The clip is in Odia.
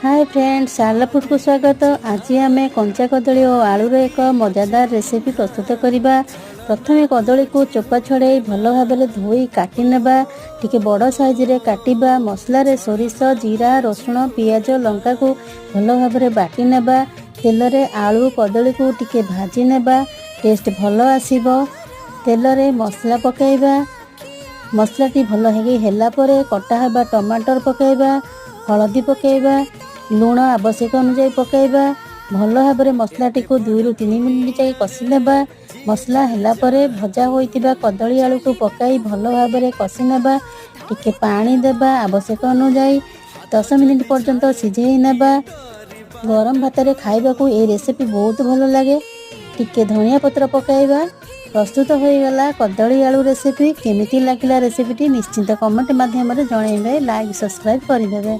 ହାଏ ଫ୍ରେଣ୍ଡ, ସାରଲା ଫୁଡ଼କୁ ସ୍ୱାଗତ। ଆଜି ଆମେ କଞ୍ଚା କଦଳୀ ଓ ଆଳୁର ଏକ ମଜାଦାର ରେସିପି ପ୍ରସ୍ତୁତ କରିବା। ପ୍ରଥମେ କଦଳୀକୁ ଚୋପା ଛଡ଼େଇ ଭଲ ଭାବରେ ଧୋଇ କାଟି ନେବା। ଟିକେ ବଡ଼ ସାଇଜରେ କାଟିବା। ମସଲାରେ ସୋରିଷ, ଜିରା, ରସୁଣ, ପିଆଜ, ଲଙ୍କାକୁ ଭଲ ଭାବରେ ବାଟି ନେବା। ତେଲରେ ଆଳୁ କଦଳୀକୁ ଟିକେ ଭାଜି ନେବା, ଟେଷ୍ଟ ଭଲ ଆସିବ। ତେଲରେ ମସଲା ପକାଇବା। ମସଲାଟି ଭଲ ହେଇକି ହେଲା ପରେ କଟା ହେବା ଟମାଟର ପକାଇବା, ହଳଦୀ ପକାଇବା, ଲୁଣ ଆବଶ୍ୟକ ଅନୁଯାୟୀ ପକାଇବା। ଭଲ ଭାବରେ ମସଲାଟିକୁ 2ରୁ 3 ମିନିଟ୍ ଯାଇ କଷି ନେବା। ମସଲା ହେଲା ପରେ ଭଜା ହୋଇଥିବା କଦଳୀ ଆଳୁକୁ ପକାଇ ଭଲ ଭାବରେ କଷି ନେବା। ଟିକେ ପାଣି ଦେବା ଆବଶ୍ୟକ ଅନୁଯାୟୀ। 10 ମିନିଟ୍ ପର୍ଯ୍ୟନ୍ତ ସିଝେଇ ନେବା। ଗରମ ଭାତରେ ଖାଇବାକୁ ଏହି ରେସିପି ବହୁତ ଭଲ ଲାଗେ। ଟିକେ ଧନିଆ ପତ୍ର ପକାଇବା। ପ୍ରସ୍ତୁତ ହୋଇଗଲା କଦଳୀ ଆଳୁ ରେସିପି। କେମିତି ଲାଗିଲା ରେସିପିଟି, ନିଶ୍ଚିତ କମେଣ୍ଟ ମାଧ୍ୟମରେ ଜଣାଇବେ। ଲାଇକ୍, ସବସ୍କ୍ରାଇବ୍ କରିଦେବେ।